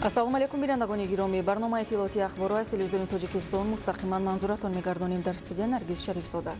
Ассалому алайкум, бинандагони гиромӣ. Барномаи иттилоотии ахборро аз телевизиони Тоҷикистон мустақиман манзуратон мегардонем. Дар студия Наргиз Шарифзода.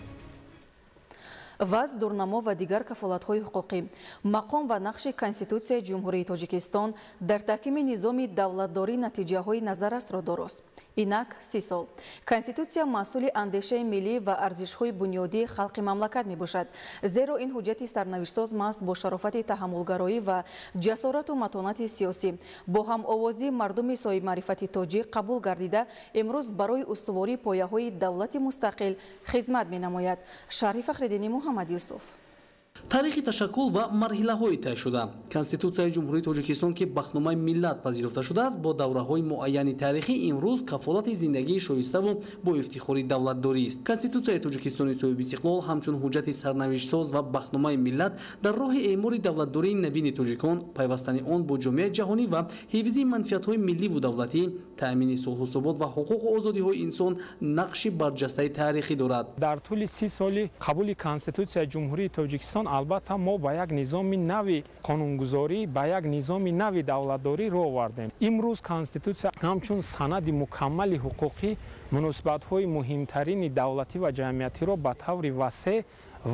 Вазъ, дурнамо ва дигар кафолатҳои ҳуқуқӣ, мақом ва нақши Конститутсияи Ҷумҳурии Тоҷикистон дар таҳкими низоми давлатдорӣ натиҷаҳои назаррасро дорост. Инак 30 сол. Конститутсия маҳсули андешаи миллӣ ва арзишҳои бунёдии халқи мамлакат мебошад. Зеро ин ҳуҷҷати сарнавиштсоз маҳз бо шарофати таҳаммулгароӣ ва ҷасорату матонати сиёсӣ, бо ҳамовозии мардуми соҳибмаърифати тоҷик қабул гардида, имрӯз барои устувории пояҳои давлати мустақил хизмат менамояд. Шарҳи Фахриддини Муҳаммад Юсуф. Таърихи ташаккул ва марҳилаҳои тай шуда. Конститутсияи Ҷумҳурии Тоҷикистон, ки бахтномаи миллат пазируфта шудааст, бо давраҳои муайяни таърихӣ имрӯз кафолати зиндагии шоиставу бо ифтихори давлатдорист. Конститутсияи Тоҷикистони соҳибистиқлол ҳамчун ҳуҷҷати сарнавиштсоз ва бахтномаи миллат дар роҳи эъмори давлатдории навини тоҷикон, пайвастани он бо ҷомеаи ҷаҳонӣ ва ҳифзи манфиатҳои милливу давлатӣ, таъмини сулҳу субот ва ҳуқуқу озодиҳои инсон нақши барҷастаи таърихӣ дорад. Дар тӯли 30 соли қабули Конститутсияи Ҷумҳурии Тоҷикистон, албатта, мо ба як низоми нави қонунгузорӣ, ба як низоми нави давлатдорӣ рӯ овардем. Имрӯз Конститутсия ҳамчун санади мукаммали ҳуқуқӣ муносибатҳои муҳимтарини давлатӣ ва ҷамъиятиро ба таври васеъ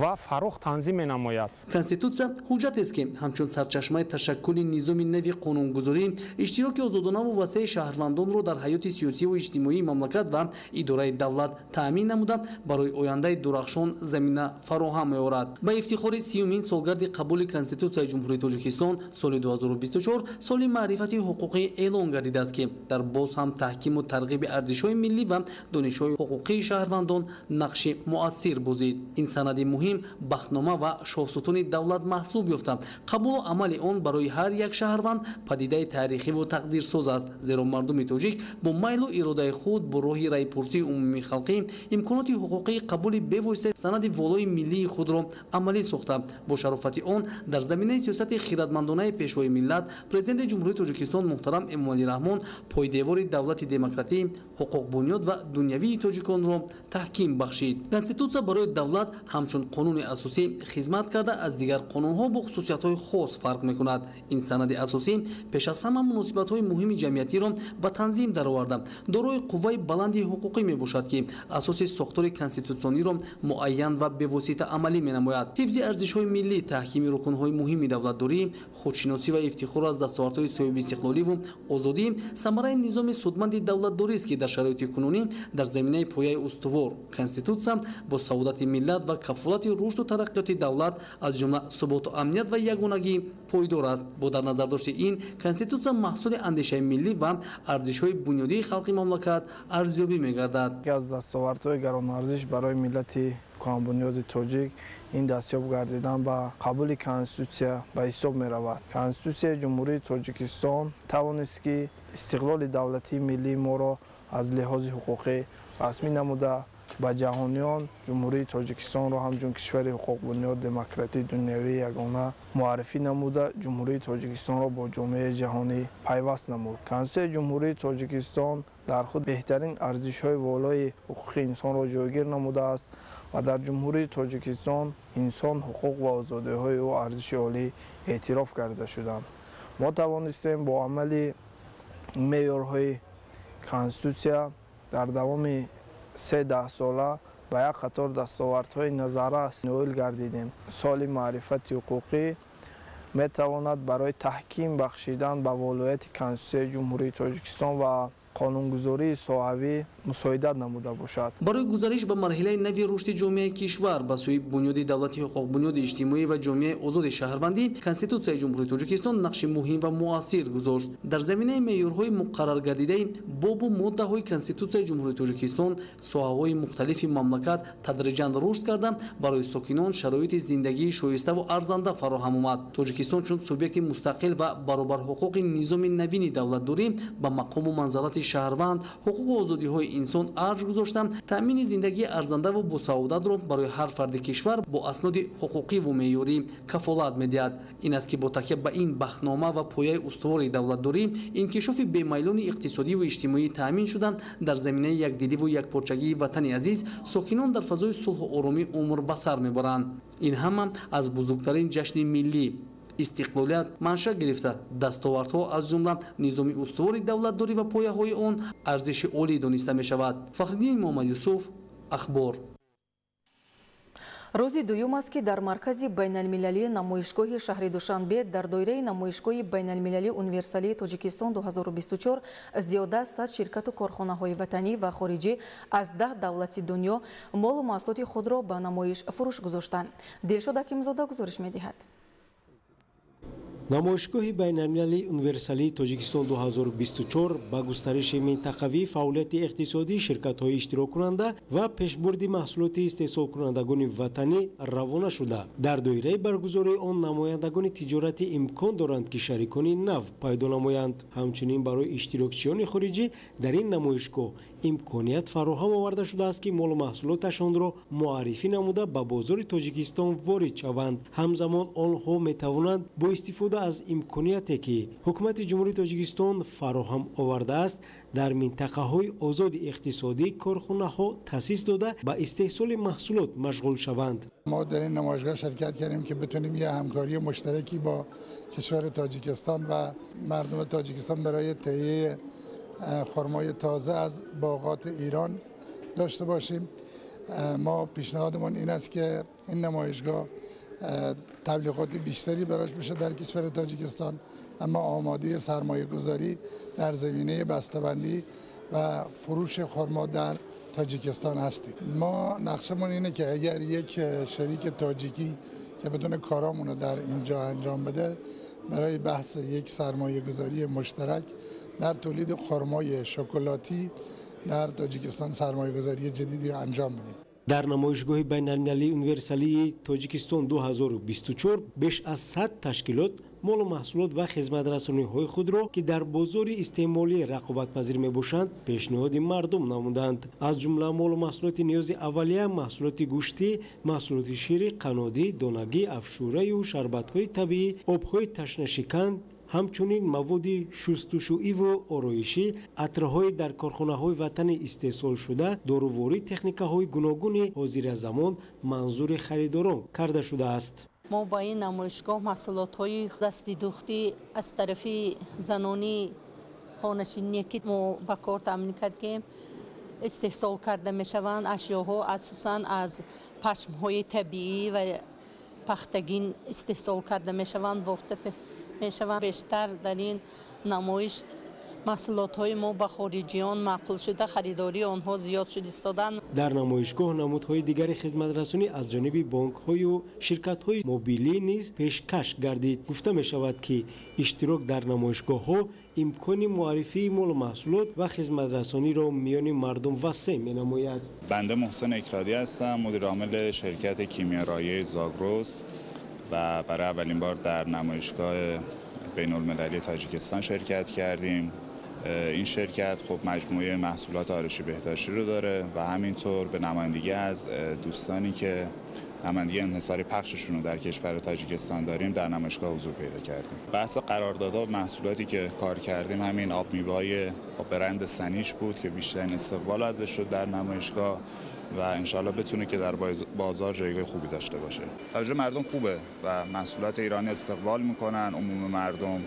ва фарох танзим менамояд. Конститутсия ҳуҷҷатест, ки ҳамчун сарчашмаи ташаккули низоми нави қонунгузорӣ, иштироки озодонаву васеи шаҳрвандонро дар ҳаёти сиёсиву иҷтимоии мамлакат ва идораи давлат таъмин намуда, барои ояндаи дурахшон замина фароҳам меорад. Ба ифтихори 30-умин солгарди қабули Конститутсияи Ҷумҳурии Тоҷикистон, соли 2024 соли маърифати ҳуқуқӣ эълон гардидааст, ки дар боз ҳам таҳкиму тарғиби арзишҳои миллӣ ва донишҳои ҳуқуқии шаҳрвандон нақши муассир бозид. Ин санади муҳим бахтнома ва шоҳсутуни давлат маҳсуб ёфта, қабулу амали он барои ҳар як шаҳрванд падидаи таърихиву тақдирсоз аст, зеро мардуми тоҷик бо майлу иродаи худ бо роҳи райпурсии умумии халқӣ имконоти ҳуқуқии қабули бевоситаи санади волои миллии худро амалӣ сохта, бо шарофати он дар заминаи сиёсати хиратмандонаи Пешвои миллат, Президенти Ҷумҳурии Тоҷикистон муҳтарам Эмомалӣ Раҳмон, пойдевори давлати демократӣ, ҳуқуқбунёд ва дунявии тоҷиконро таҳким бахшид. Конститутсия барои давлат ҳамчун қонуни асосӣ хизмат карда, аз дигар қонунҳо бо хусусиятҳои хос фарқ мекунад. Ин санади асосӣ пеш аз ҳама муносибатҳои муҳими ҷамъиятиро ба танзим дароварда, дорои қувваи баланди ҳуқуқӣ мебошад, ки асоси сохтори конститутсиониро муайян ва бевосита амалӣ менамояд. Ҳифзи арзишҳои миллӣ, таҳкими рукнҳои муҳими давлатдорӣ, худшиносӣ ва ифтихор аз дастовардҳои соҳибистиқлоливу озодӣ самараи низоми судманди давлатдорист, ки дар шароити кунунӣ дар заминаи пояи устувор Конститутсия бо саодати миллат ва кафолати рушду тараққиёти давлат, аз ҷумла суботу амният ва ягонагӣ пойдор аст. Бо дар назардошти ин, Конститутсия маҳсули андешаи миллӣ ва арзишҳои бунёдии халқи мамлакат арзёбӣ мегардад. Яке аз дастовардҳои гаронарзиш барои миллати кӯҳанбунёди тоҷик ин дастёб гардидан ба қабули Конститутсия ба ҳисоб меравад. Конститутсияи Ҷумҳурии Тоҷикистон тавонист, ки истиқлоли давлатии миллии моро аз лиҳози ҳуқуқӣ расмӣ намуда, ба ҷаҳониён Ҷумҳурии Тоҷикистонро ҳамчун кишвари ҳуқуқбунёд, демократии дунявии ягона муаррифӣ намуда, Ҷумҳурии Тоҷикистонро бо ҷомеаи ҷаҳонӣ пайваст намуд. Конститутсияи Ҷумҳурии Тоҷикистон дар худ беҳтарин арзишҳои волои ҳуқуқи инсонро ҷойгир намудааст ва дар Ҷумҳурии Тоҷикистон инсон, ҳуқуқ ва озодиҳои ӯ арзиши олӣ эътироф карда шуданд. Мо тавонистем бо амали меъёрҳои Конститутсия дар давоми се даҳсола ба як қатор дастовардҳои назаррас ноил гардидем. Соли маърифати ҳуқуқӣ метавонад барои таҳким бахшидан ба волояти Конститутсияи Ҷумҳурии Тоҷикистон ва қонунгузории соҳавӣ мусоидат намуда бошад. Барои гузариш ба марҳилаи нави рушди ҷомеаи кишвар ба сӯи бунёди давлати ҳуқуқбунёди иҷтимоӣ ва ҷомеаи озоди шаҳрвандӣ Конститутсияи Ҷумҳурии Тоҷикистон нақши муҳим ва муассир гузошт. Дар заминаи меъёрҳои муқарраргардидаи бобу моддаҳои Конститутсияи Ҷумҳурии Тоҷикистон соҳаҳои мухталифи мамлакат тадриҷан рушд карда, барои сокинон шароити зиндагии шоиставу арзанда фароҳам омад. Тоҷикистон чун субъекти мустақил ва баробарҳуқуқи низоми навини давлатдорӣ ба мақому манзалати шаҳрванд, ҳуқуқу озодиҳои инсон арҷ гузошта, таъмини зиндагии арзандаву босаодатро барои ҳар фарди кишвар бо асноди ҳуқуқиву меъёрӣ кафолат медиҳад. Ин аст, ки бо такя ба ин бахтнома ва пояи устувори давлатдорӣ инкишофи бемайлони иқтисодиву иҷтимоӣ таъмин шуда, дар заминаи якдиливу якпорчагии ватани азиз сокинон дар фазои сулҳу оромӣ умр ба сар мебаранд. Ин ҳама аз бузургтарин ҷашни миллӣ, истиқлолият маншаъ гирифта, дастовардҳо аз ҷумла низоми устувори давлатдорӣ ва пояҳои он арзиши олӣ дониста мешавад. Фахриддин Муҳаммадюсуф, Ахбор. Рӯзи дуюм аст, ки дар маркази байналмилалии намоишгоҳи шаҳри Душанбе дар доираи намоишгоҳи байналмилалии универсалии Тоҷикистон 2024 зиёда аз 100 ширкату корхонаҳои ватанӣ ва хориҷӣ аз 10 давлати дунё молу маҳсулоти худро ба намоиш фурӯш гузоштанд. Дилшод Акимзода гузориш медиҳад. Намоишгоҳи байналмилалии универсалии Тоҷикистон 2024 ба густариши минтақавии фаъолияти иқтисодии ширкатҳои иштироккунанда ва пешбурди маҳсулоти истеҳсолкунандагони ватанӣ равона шуда, дар доираи баргузории он намояндагони тиҷоратӣ имкон доранд, ки шарикони нав пайдо намоянд. Ҳамчунин барои иштирокчиёни хориҷӣ дар ин намоишгоҳ имконият фароҳам оварда шудааст, ки молу маҳсулоташонро муаррифӣ намуда ба бозори Тоҷикистон ворид шаванд. Ҳамзамон онҳо метавонанд бо истифода аз имконияте, ки ҳукумати Ҷумҳурии Тоҷикистон фароҳам овардааст, дар минтақаҳои озоди иқтисодӣ корхонаҳо таъсис дода ба истеҳсоли маҳсулот машғул шаванд. ما در این نمایشگاه شرکت کردیم که بتونیم یه همکاری مشترکی با کشور تاجیکستان و مردم تاجیکستان برای تهیه خرمای تازه از باغات ایران داشته باشیم. ما پیشنهادمون این است که این نمایشگاه تبلیغات بیشتری براش بشه در کشور تاجیکستان، اما آماده سرمایه گذاری در زمینه بسته‌بندی و فروش خرما در تاجیکستان هستیم. ما نقشمون اینه که اگر یک شریک تاجیکی که بتونه کارامون رو در اینجا انجام بده، برای بحث یک سرمایه گذاری مشترک در تولید خرمای شکلاتی در تاجیکستان سرمایه گذاری جدیدی رو انجام بدیم. Дар намоишгоҳи байналмилалии универсалии Тоҷикистон 2024 беш аз 100 ташкилот молу маҳсулот ва хизматрасониҳои худро, ки дар бозори истеъмолӣ рақобатпазир мебошанд, пешниҳоди мардум намуданд. Аз ҷумла молу маҳсулоти ниёзи аввалия, маҳсулоти гӯштӣ, маҳсулоти шири қаннодӣ, донагӣ, афшураю шарбатҳои табиӣ, обҳои ташнашикан, ҳамчунин маводи шустушӯиву ороишӣ, атрҳои дар корхонаҳои ватанӣ истеҳсолшуда, доруворӣ, техникаҳои гуногуни ҳозиразамон манзури харидорон карда шудааст. Мо ба ин намоишгоҳ маҳсулотҳои дастидӯхтӣ аз тарафи занони хонашиние, ки мо ба кор таъмин кардем, истеҳсол карда мешаванд. Ашёҳо асосан аз пашмҳои табиӣ ва пахтагин истеҳсол карда мешаванд, бофта мешаванд. Бештар дар ин намоиш маҳсулотҳои мо ба хориҷиён маъқул шуда, харидории онҳо зиёд шуд истоданд. Дар намоишгоҳ намудҳои дигари хизматрасонӣ аз ҷониби бонкҳою ширкатҳои мобилӣ низ пешкаш гардид. Гуфта мешавад, ки иштирок дар намоишгоҳҳо имкони муаррифии молу маҳсулот ва хизматрасониро миёни мардум васеъ менамояд. بنده محسن اکرادی هستم، مدیر عامل شرکت کیمیارایی زاگرس و برای اولین بار در نمایشگاه بین المللی تاجیکستان شرکت کردیم. این شرکت خب مجموعه محصولات آرایشی بهداشتی رو داره و همینطور به نمایندگی از دوستانی که نمایندگی انحصاری پخششون رو در کشور تاجیکستان داریم در نمایشگاه حضور پیدا کردیم. بحث قراردادها و محصولاتی که کار کردیم همین آب میوه‌های با برند سنیش بود که بیشترین استقبال ازش شد در نمایشگاه و انشالله بتونه که در بازار جایگاه خوبی داشته باشه. توجه مردم خوبه و محصولات ایرانی استقبال میکنن عموم مردم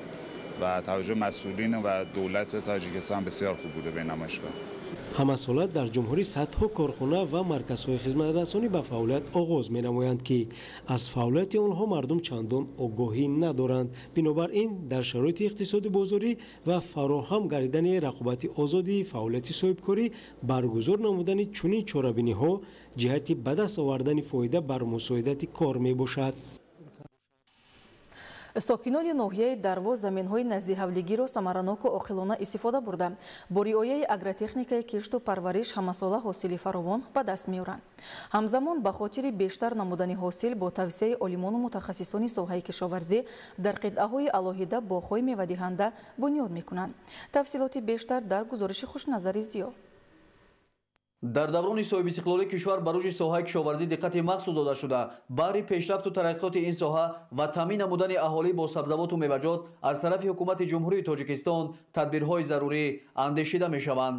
و توجه مسئولین و دولت تاجیکستان بسیار خوب بوده به نمایشگاه. Ҳамасола дар ҷумҳурӣ садҳо корхона ва марказҳои хизматрасонӣ ба фаъолият оғоз менамоянд, ки аз фаъолияти онҳо мардум чандон огоҳӣ надоранд. Бинобар ин дар шароити иқтисоди бозорӣ ва фароҳам гардидани рақобати озоди фаъолияти соҳибкорӣ баргузор намудани чунин чорабиниҳо ҷиҳати ба даст овардани фоида бар мусоидати кор мебошад. Сокинони ноҳияи Дарвоз заминҳои наздиҳавлигиро самараноку оқилона истифода бурда, бо риояи агротехникаи кишту парвариш ҳамасола ҳосили фаровон ба даст меоранд. Ҳамзамон ба хотири бештар намудани ҳосил бо тавсияи олимону мутахассисони соҳаи кишоварзӣ дар қитъаҳои алоҳида боғҳои мевадиҳанда бунёд мекунанд. Тафсилоти бештар дар гузориши Хушназари Зиё. Дар даврони соҳибистиқлолии кишвар ба рушди соҳаи кишоварзӣ диққати махсус дода шуда, баҳри пешрафту тараққиёти ин соҳа ва таъмин намудани аҳолӣ бо сабзавоту меваҷот аз тарафи ҳукумати Ҷумҳурии Тоҷикистон тадбирҳои зарурӣ андешида мешаванд.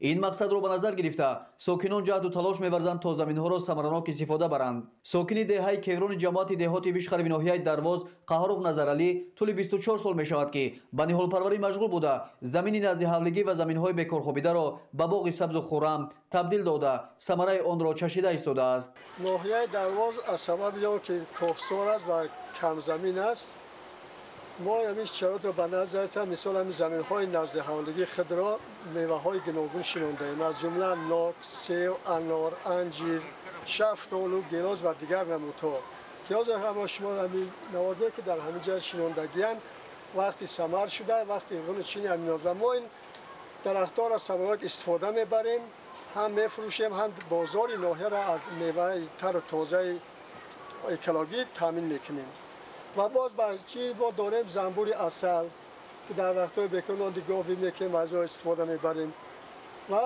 Ин мақсадро ба назар гирифта сокинон ҷаҳду талош меварзанд, то заминҳоро самаранок истифода баранд. Сокини деҳаи Кеврони ҷамоати деҳоти Вишхарови ноҳияи Дарвоз Қаҳоров Назаралӣ тӯли 24 сол мешавад, ки ба ниҳолпарварӣ машғул буда, замини наздиҳавлигӣ ва заминҳои бекорхобидаро ба боғи сабзу хуррам табдил дода, самараи онро чашида истодааст. Ноҳияи Дарвоз аз сабаби он ки кӯҳсор аст ва камзамин аст, мо ҳамин шароитро ба назар гирифта, мисол ҳамин заминҳои наздиҳавлигии худро меваҳои гуногун шинондаем, аз ҷумла нок, сев, анор, анҷир, шафтолу, гелос ва дигар намудҳо. Ки ҳозир ҳама шумо ҳамин навордое ки дар ҳамин ҷо шинондагиянд, вақти самар шуда, вақти ғунчини ҳамин ва мо ин дарахтҳоро самаранок истифода мебарем, ҳам мефурӯшем, ҳам бозори ноҳияро аз меваи тару тозаи экологӣ таъмин мекунем. Ва боз ба чӣ мо дорем занбури асал, ки дар вақтҳои бекор нони говӣ мекунем, аз он истифода мебарем. Ва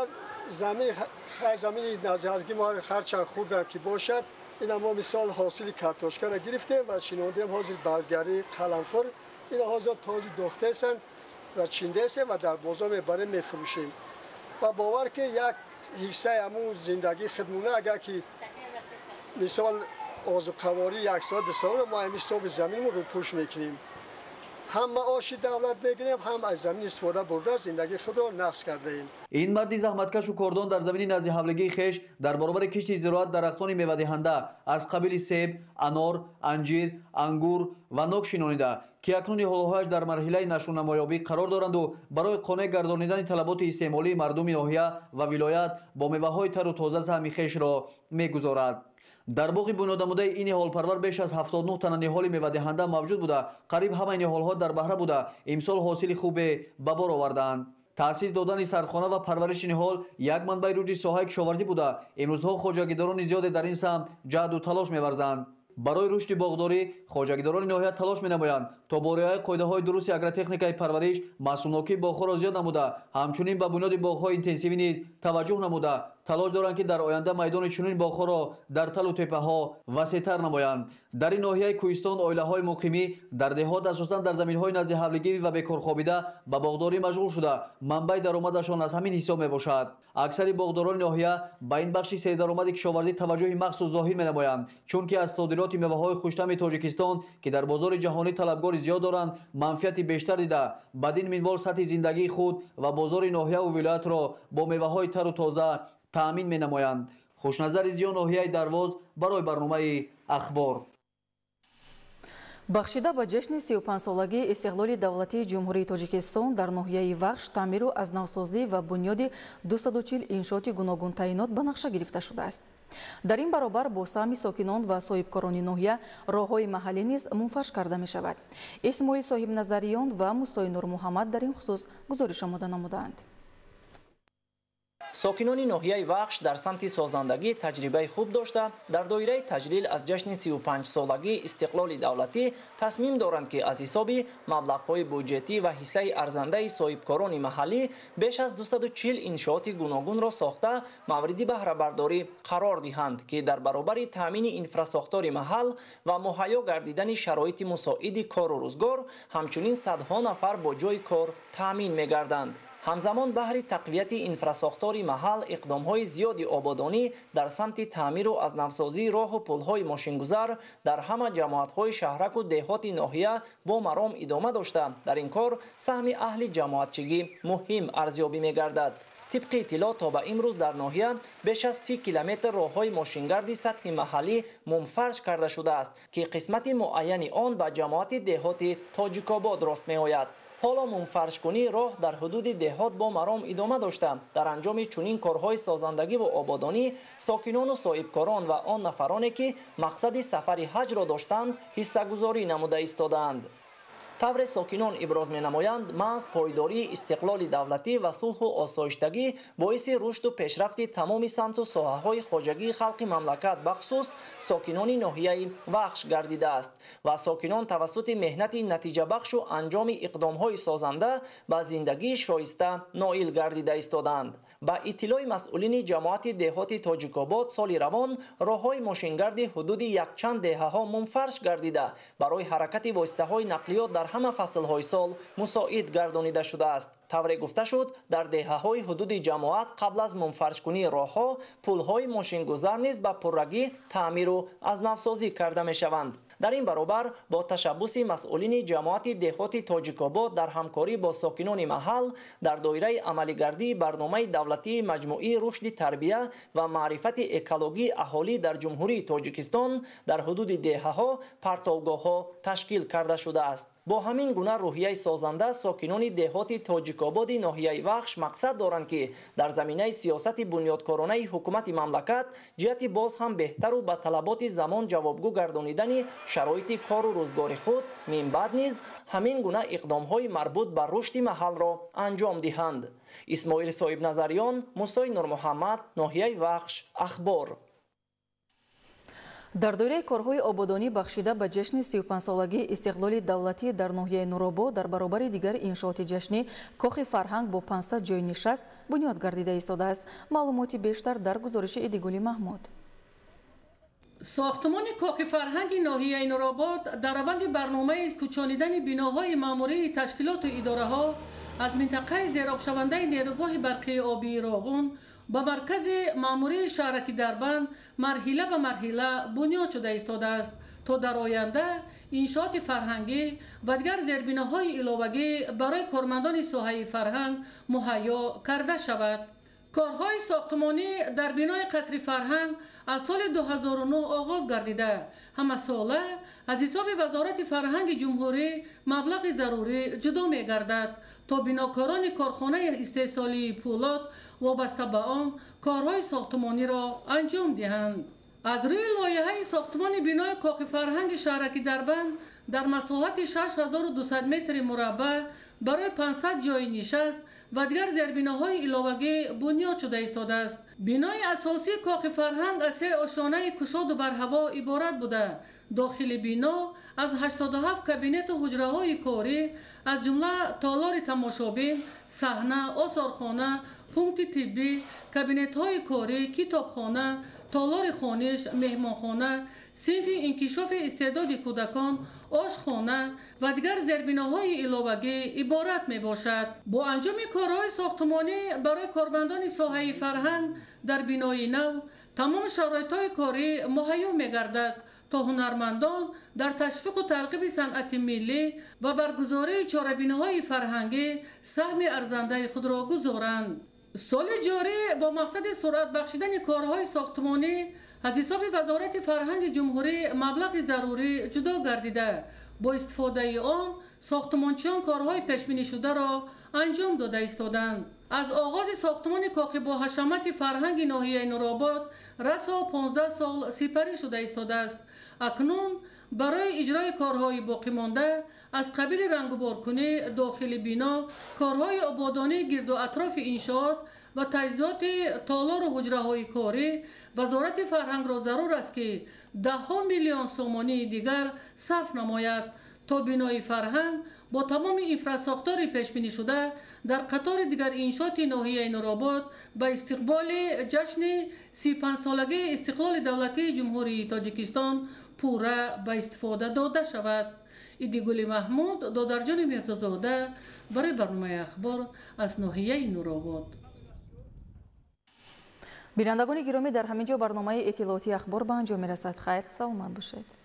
замини наздиҳавлигии мо ҳарчанд хурдам ки бошад, ина мо мисол ҳосили картошкаро гирифтем ва шинондем, ҳозир балгарӣ, қаламфур, ина ҳозир тоза дохтаестанд ва чиндаестем ва дар бозор мебарем, мефурӯшем. Ва бовар ки як ҳиссаи ҳамун зиндагии худмона, агар ки мисол озуқаворӣ як сол ду сол мо ҳамин ҳисоби заминмон рӯпӯш мекунем, ҳам маоши давлат мегирем, ҳам аз замин истифода бурда зиндагии худро нақс кардаем. Ин марди заҳматкашу кордон дар замини наздиҳавлигии хеш дар баробари кишти зироат дарахтони мевадиҳанда аз қабили себ, анор, анҷир, ангур ва нок шинонида, ки акнун ниҳолҳояш дар марҳилаи нашъунамоёбӣ қарор доранду барои қонеъ гардонидани талаботи истеъмолии мардуми ноҳия ва вилоят бо меваҳои тару тоза саҳми хешро мегузорад. Дар боғи бунёднамудаи ин ниҳолпарвар беш аз 79 тана ниҳоли мевадиҳанда мавҷуд буда, қариб ҳамаи ниҳолҳо дар баҳра буда, имсол ҳосили хубе ба бор овардаанд. Таъсис додани сардхона ва парвариши ниҳол як манбаи рушди соҳаи кишоварзӣ буда, имрӯзҳо хоҷагидорони зиёде дар ин самт ҷаҳду талош меварзанд. Барои рушди боғдорӣ хоҷагидорони ноҳия талош менамоянд, то бо риояи қоидаҳои дурусти агротехникаи парвариш маҳсулнокии боғҳоро зиёд намуда, ҳамчунин ба бунёди боғҳои интенсивӣ низ таваҷҷӯҳ намуда, талош доранд, ки дар оянда майдони чунин боғҳоро дар талу теппаҳо васеътар намоянд. Дар ин ноҳияи кӯҳистон оилаҳои муқимӣ дар деҳот асосан дар заминҳои наздиҳавлигӣ ва бекорхобида ба боғдорӣ машғул шуда, манбаи даромадашон аз ҳамин ҳисоб мебошад. Аксари боғдорони ноҳия ба ин бахши сердаромади кишоварзӣ таваҷҷӯҳи махсус зоҳир менамоянд, чунки аз содироти меваҳои хуштами Тоҷикистон, ки дар бозори ҷаҳонӣ талабгори зиёд доранд, манфиати бештар дида, бадин минвол сатҳи зиндагии худ ва бозори ноҳияву вилоятро бо меваҳои тару тоза таъмин менамоянд. Хушназари Зиё, ноҳияи Дарвоз, барои барномаи Ахбор. Бахшида ба ҷашни 35-солагии истиқлоли давлатии Ҷумҳурии Тоҷикистон дар ноҳияи Вахш таъмиру аз навсозӣ ва бунёди 240 иншооти гуногунтаъинот ба нақша гирифта шудааст. Дар ин баробар бо саҳми сокинон ва соҳибкорони ноҳия роҳҳои маҳаллӣ низ мунфарш карда мешавад. Исмоил Соҳибназариён ва Мусои Нурмуҳаммад дар ин хусус гузориш омода намудаанд. Сокинони ноҳияи Вахш дар самти созандагӣ таҷрибаи хуб дошта, дар доираи таҷлил аз ҷашни 35-солагии истиқлоли давлатӣ тасмим доранд, ки аз ҳисоби маблағҳои буҷетӣ ва ҳиссаи арзандаи соҳибкорони маҳаллӣ беш аз 240 иншооти гуногунро сохта мавриди баҳрабардорӣ қарор диҳанд, ки дар баробари таъмини инфрасохтори маҳал ва муҳайё гардидани шароити мусоиди кору рӯзгор, ҳамчунин садҳо нафар бо ҷойи кор таъмин мегарданд. Ҳамзамон баҳри тақвияти инфрасохтори маҳал иқдомҳои зиёди ободонӣ дар самти таъмиру аз навсозии роҳу пулҳои мошингузар дар ҳама ҷамоатҳои шаҳраку деҳоти ноҳия бо маром идома дошта, дар ин кор саҳми аҳли ҷамоатчигӣ муҳим арзёбӣ мегардад. Тибқи иттилоъ, то ба имрӯз дар ноҳия беш аз 30 километр роҳҳои мошингарди сатҳи маҳаллӣ мунфарш карда шудааст, ки қисмати муайяни он ба ҷамоати деҳоти Тоҷикобод рост меояд. Ҳоло мунфаршкунии роҳ дар ҳудуди деҳот бо маром идома дошта, дар анҷоми чунин корҳои созандагиву ободонӣ сокинону соҳибкорон ва он нафароне, ки мақсади сафари ҳаҷро доштанд, ҳиссагузорӣ намуда истодаанд. Тавре сокинон иброз менамоянд, маҳз пойдории истиқлоли давлатӣ ва сулҳу осоиштагӣ боиси рушду пешрафти тамоми самту соҳаҳои хоҷагии халқи мамлакат, бахусус сокинони ноҳияи Вахш гардидааст ва сокинон тавассути меҳнати натиҷабахшу анҷоми иқдомҳои созанда ба зиндагии шоиста ноил гардида истодаанд. Ба иттилои масъулини ҷамоати деҳоти Тоҷикобод, соли равон роҳҳои мошингарди ҳудуди якчанд деҳаҳо мунфарш гардида, барои ҳаракати воситаҳои нақлиёт дар ҳама фаслҳои сол мусоид гардонида шудааст. Тавре гуфта шуд, дар деҳаҳои ҳудуди ҷамоат қабл аз мунфаршкунии роҳҳо пулҳои мошингузар низ ба пуррагӣ таъмиру аз навсозӣ карда мешаванд. Дар ин баробар бо ташаббуси масъулини ҷамоати деҳоти Тоҷикобод дар ҳамкорӣ бо сокинони маҳал дар доираи амалигардии барномаи давлатии маҷмӯии рушди тарбия ва маърифати экологии аҳолӣ дар Ҷумҳурии Тоҷикистон дар ҳудуди деҳаҳо партовгоҳҳо ташкил карда шудааст. Бо ҳамин гуна рӯҳияи созанда сокинони деҳоти Тоҷикободи ноҳияи Вахш мақсад доранд, ки дар заминаи сиёсати бунёдкоронаи ҳукумати мамлакат ҷиҳати боз ҳам беҳтару ба талаботи замон ҷавобгӯ гардонидани шароити кору рӯзгори худ минбаъд низ ҳамин гуна иқдомҳои марбут ба рушди маҳалро анҷом диҳанд. Исмоил Соҳибназариён, Мусои Нурмуҳаммад, ноҳияи Вахш, Ахбор. Дар доираи корҳои ободонӣ бахшида ба ҷашни 35-солагии истиқлоли давлатӣ дар ноҳияи Нуробод дар баробари дигар иншооти ҷашнӣ кохи фарҳанг бо 500 ҷойи нишаст бунёд гардида истодааст. Маълумоти бештар дар гузориши Идигули Маҳмуд. Сохтмони кохи фарҳанги ноҳияи Нуробод дар раванди барномаи кӯчонидани биноҳои маъмурии ташкилоту идораҳо аз минтақаи зеробшавандаи нерӯгоҳи барқии обии Роғун ба маркази маъмурии шаҳраки Дарбанд марҳила ба марҳила бунёд шуда истодааст, то дар оянда иншооти фарҳангӣ ва дигар зербиноҳои иловагӣ барои кормандони соҳаи фарҳанг муҳайё карда шавад. Корҳои сохтмонӣ дар бинои қасри фарҳанг аз соли 2009 оғоз гардида, ҳамасола аз ҳисоби Вазорати фарҳанги ҷумҳурӣ маблағи зарурӣ ҷудо мегардад, то бинокорони корхонаи истеҳсолии пӯлод вобаста ба он корҳои сохтмониро анҷом диҳанд. Аз рӯи лоиҳаи сохтмони бинои кохи фарҳанги шаҳраки Дарбанд дар масоҳати 6200 метри мураббаъ барои 500 ҷойи нишаст ва дигар зербиноҳои иловагӣ бунёд шуда истодааст. Бинои асосии кохи фарҳанг аз се ошёнаи кушоду барҳаво иборат буда, дохили бино аз 87 кабинету ҳуҷраҳои корӣ, аз ҷумла толори тамошобин, саҳна, осорхона, пункти тиббӣ, кабинетҳои корӣ, китобхона, толори хониш, меҳмонхона, синфи инкишофи истеъдоди кӯдакон, ошхона ва дигар зербиноҳои иловагӣ иборат мебошад. Бо анҷоми корҳои сохтмонӣ барои кормандони соҳаи фарҳанг дар бинои нав тамоми шароитҳои корӣ муҳайё мегардад, то ҳунармандон дар ташвиқу тарғиби санъати миллӣ ва баргузории чорабиниҳои фарҳангӣ саҳми арзандаи худро гузоранд. Соли ҷорӣ бо мақсади суръат бахшидани корҳои сохтмонӣ аз ҳисоби Вазорати фарҳанги ҷумҳурӣ маблағи зарурӣ ҷудо гардида, бо истифодаи он сохтмончиён корҳои пешбинишударо анҷом дода истоданд. Аз оғози сохтмони кохи боҳашамати фарҳанги ноҳияи Нуробод расо 15 сол сипарӣ шуда истодааст. Акнун барои иҷрои корҳои боқимонда аз қабили рангуборкунӣ дохили бино, корҳои ободонии гирду атрофи иншоот ва таҷҳизоти толору ҳуҷраҳои корӣ Вазорати фарҳангро зарур аст, ки даҳҳо миллион сомонии дигар сарф намояд, то бинои фарҳанг бо тамоми инфрасохтори пешбинишуда дар қатори дигар иншооти ноҳияи Нуробод ба истиқболи ҷашни 35-солагии истиқлоли давлатии Ҷумҳурии Тоҷикистон пурра ба истифода дода шавад. Идигули Маҳмуд, Додарҷони Мирзозода барои барномаи Ахбор аз ноҳияи Нуробод. Бинандагони гиромӣ, дар ҳамин ҷо барномаи иттилоотии Ахбор ба анҷом мерасад. Хайр, саломат бошед.